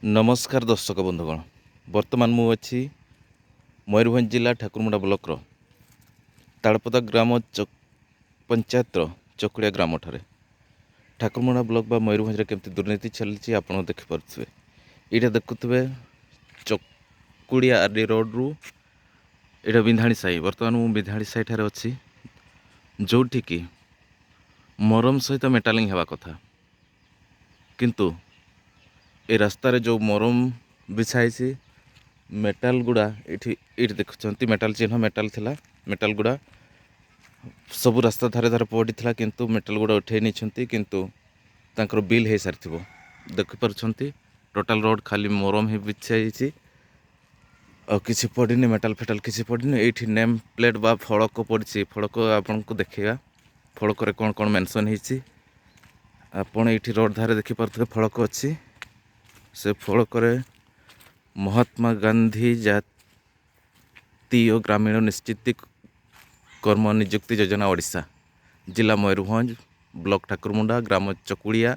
ନମସ୍କାର ଦର୍ଶକ ବନ୍ଧୁଗଣ, ବର୍ତ୍ତମାନ ମୁଁ ଅଛି ମୟୂରଭଞ୍ଜ ଜିଲ୍ଲା ଠାକୁରମୁଣ୍ଡା ବ୍ଲକର ତାଳପଦା ଗ୍ରାମ ପଞ୍ଚାୟତର ଚକୁଳିଆ ଗ୍ରାମଠାରେ। ଠାକୁରମୁଣ୍ଡା ବ୍ଲକ ବା ମୟୂରଭଞ୍ଜରେ କେମିତି ଦୁର୍ନୀତି ଚାଲିଛି, ଆପଣ ଦେଖିପାରୁଥିବେ। ଏଇଟା ଦେଖୁଥିବେ ଚକୁଳିଆ ଆର୍ ରୋଡ଼ରୁ ଏଇଟା ବିନ୍ଧାଣି ସାହି। ବର୍ତ୍ତମାନ ମୁଁ ବିନ୍ଧାଣି ସାହିଠାରେ ଅଛି, ଯେଉଁଠିକି ମରମ ସହିତ ମେଟାଲିଂ ହେବା କଥା। କିନ୍ତୁ ଏ ରାସ୍ତାରେ ଯେଉଁ ମରମ ବିଛା ହେଇଛି, ମେଟାଲ ଗୁଡ଼ା ଏଇଠି ଦେଖୁଛନ୍ତି, ମେଟାଲ ଚିହ୍ନ, ମେଟାଲ ଥିଲା। ମେଟାଲ ଗୁଡ଼ା ସବୁ ରାସ୍ତା ଧାରେ ଧାରେ ପଡ଼ିଥିଲା, କିନ୍ତୁ ମେଟାଲ ଗୁଡ଼ା ଉଠେଇ ନେଇଛନ୍ତି। କିନ୍ତୁ ତାଙ୍କର ବିଲ୍ ହେଇସାରିଥିବ। ଦେଖିପାରୁଛନ୍ତି, ଟୋଟାଲ ରୋଡ଼ ଖାଲି ମରମ ହିଁ ବିଛା ହେଇଛି, ଆଉ କିଛି ପଡ଼ିନି, ମେଟାଲ ଫେଟାଲ କିଛି ପଡ଼ିନି। ଏଇଠି ନେମ୍ ପ୍ଲେଟ୍ ବା ଫଳକ ପଡ଼ିଛି। ଫଳକ ଆପଣଙ୍କୁ ଦେଖେଇବା, ଫଳକରେ କ'ଣ କ'ଣ ମେନସନ୍ ହେଇଛି। ଆପଣ ଏଇଠି ରୋଡ଼ ଧାରେ ଦେଖିପାରୁଥିବେ, ଫଳକ ଅଛି। ସେ ଫଳକରେ ମହାତ୍ମା ଗାନ୍ଧୀ ଜାତୀୟ ଗ୍ରାମୀଣ ନିଶ୍ଚିତ କର୍ମ ନିଯୁକ୍ତି ଯୋଜନା, ଓଡ଼ିଶା, ଜିଲ୍ଲା ମୟୂରଭଞ୍ଜ, ବ୍ଲକ ଠାକୁରମୁଣ୍ଡା, ଗ୍ରାମ ଚକୁଳିଆ,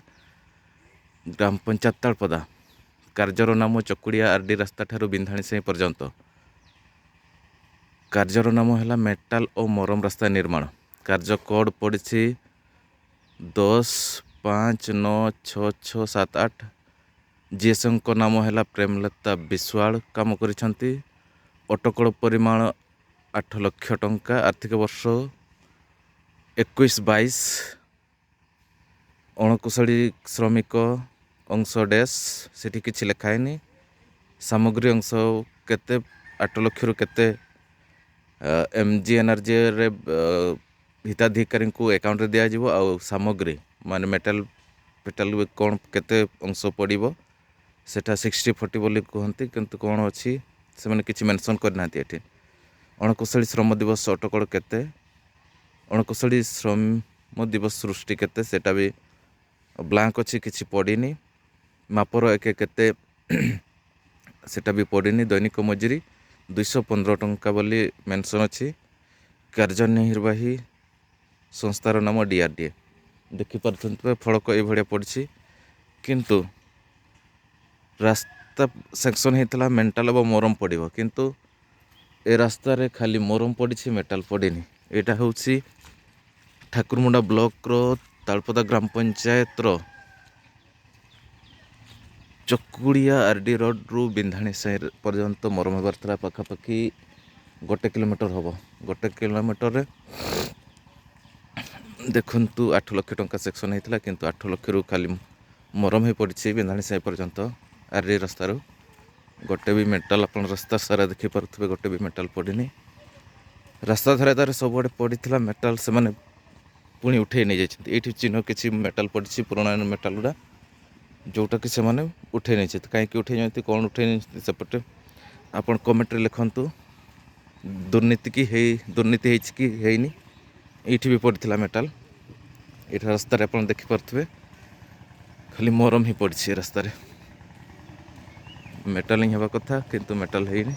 ଗ୍ରାମ ପଞ୍ଚାୟତ ତାଳପଦା। କାର୍ଯ୍ୟର ନାମ ଚକୁଳିଆ ଆର୍ ଡି ରାସ୍ତାଠାରୁ ବିନ୍ଧାଣି ସାହି ପର୍ଯ୍ୟନ୍ତ। କାର୍ଯ୍ୟର ନାମ ହେଲା ମେଟାଲ ଓ ମରମ ରାସ୍ତା ନିର୍ମାଣ। କାର୍ଯ୍ୟ କୋଡ଼୍ ପଡ଼ିଛି 10596678। ଜିଏସ୍ଙ୍କ ନାମ ହେଲା ପ୍ରେମଲତା ବିଶ୍ୱାଳ, କାମ କରିଛନ୍ତି। ଅଟକଳ ପରିମାଣ 8 ଲକ୍ଷ ଟଙ୍କା, ଆର୍ଥିକ ବର୍ଷ 21-22। ଅଣକୁଶଳୀ ଶ୍ରମିକ ଅଂଶ ଡେସ୍, ସେଠି କିଛି ଲେଖା ହେଇନି। ସାମଗ୍ରୀ ଅଂଶ କେତେ, 8 ଲକ୍ଷରୁ କେତେ ଏମ୍ଜିଏନ୍ଆର୍ଜିରେ ହିତାଧିକାରୀଙ୍କୁ ଆକାଉଣ୍ଟରେ ଦିଆଯିବ, ଆଉ ସାମଗ୍ରୀ ମାନେ ମେଟାଲ ଫେଟାଲ କ'ଣ କେତେ ଅଂଶ ପଡ଼ିବ, ସେଟା 60-40 ବୋଲି କୁହନ୍ତି। କିନ୍ତୁ କ'ଣ ଅଛି, ସେମାନେ କିଛି ମେନସନ୍ କରିନାହାନ୍ତି ଏଠି। ଅଣକୁଶଳୀ ଶ୍ରମ ଦିବସ ଅଟକଳ କେତେ, ଅଣକୁଶଳୀ ଶ୍ରମ ଦିବସ ସୃଷ୍ଟି କେତେ, ସେଟା ବି ବ୍ଲାଙ୍କ ଅଛି, କିଛି ପଡ଼ିନି। ମାପର ଏକ କେତେ, ସେଟା ବି ପଡ଼ିନି। ଦୈନିକ ମଜୁରୀ 215 ଟଙ୍କା ବୋଲି ମେନସନ୍ ଅଛି। କାର୍ଯ୍ୟନିର୍ବାହୀ ସଂସ୍ଥାର ନାମ ଡିଆର୍ଡିଏ। ଦେଖିପାରୁଛନ୍ତି, ଫଳକ ଏଇଭଳିଆ ପଡ଼ିଛି। କିନ୍ତୁ ରାସ୍ତା ସାଙ୍କସନ୍ ହେଇଥିଲା, ମେଟାଲ ଏବଂ ମୋରମ ପଡ଼ିବ, କିନ୍ତୁ ଏ ରାସ୍ତାରେ ଖାଲି ମୋରମ ପଡ଼ିଛି, ମେଟାଲ ପଡ଼ିନି। ଏଇଟା ହେଉଛି ଠାକୁରମୁଣ୍ଡା ବ୍ଲକର ତାଳପଦା ଗ୍ରାମ ପଞ୍ଚାୟତର ଚକୁଡ଼ିଆ ଆର୍ ଡି ରୋଡ଼ରୁ ବିନ୍ଧାଣି ସାହି ପର୍ଯ୍ୟନ୍ତ ମରମ ହେବାର ଥିଲା। ପାଖାପାଖି 1 କିଲୋମିଟର ହେବ। 1 କିଲୋମିଟରରେ ଦେଖନ୍ତୁ, 8 ଲକ୍ଷ ଟଙ୍କା ସାଙ୍କସନ୍ ହେଇଥିଲା, କିନ୍ତୁ 8 ଲକ୍ଷରୁ ଖାଲି ମରମ ହେଇ ପଡ଼ିଛି ବିନ୍ଧାଣି ସାହି ପର୍ଯ୍ୟନ୍ତ ଆର୍ ଡି ରାସ୍ତାରୁ। ଗୋଟେ ବି ମେଟାଲ, ଆପଣ ରାସ୍ତା ସାରା ଦେଖିପାରୁଥିବେ, ଗୋଟେ ବି ମେଟାଲ ପଡ଼ିନି। ରାସ୍ତା ଧାରେ ଧାରେ ସବୁଆଡ଼େ ପଡ଼ିଥିଲା ମେଟାଲ, ସେମାନେ ପୁଣି ଉଠେଇ ନେଇଯାଇଛନ୍ତି। ଏଇଠି ଚିହ୍ନ କିଛି ମେଟାଲ ପଡ଼ିଛି, ପୁରୁଣା ମେଟାଲ ଗୁଡ଼ା, ଯେଉଁଟାକି ସେମାନେ ଉଠେଇ ନେଇଛନ୍ତି। କାହିଁକି ଉଠେଇ ନେଇଛନ୍ତି, କ'ଣ ଉଠେଇ ନେଇଛନ୍ତି, ସେପଟେ ଆପଣ କମେଣ୍ଟରେ ଲେଖନ୍ତୁ। ଦୁର୍ନୀତି କି ହେଇ ଦୁର୍ନୀତି ହେଇଛି କି ହେଇନି? ଏଇଠି ବି ପଡ଼ିଥିଲା ମେଟାଲ। ଏଇଟା ରାସ୍ତାରେ ଆପଣ ଦେଖିପାରୁଥିବେ, ଖାଲି ମରମ ହିଁ ପଡ଼ିଛି ଏ ରାସ୍ତାରେ। ମେଟାଲିଂ ହେବା କଥା, କିନ୍ତୁ ମେଟାଲ ହେଇନି।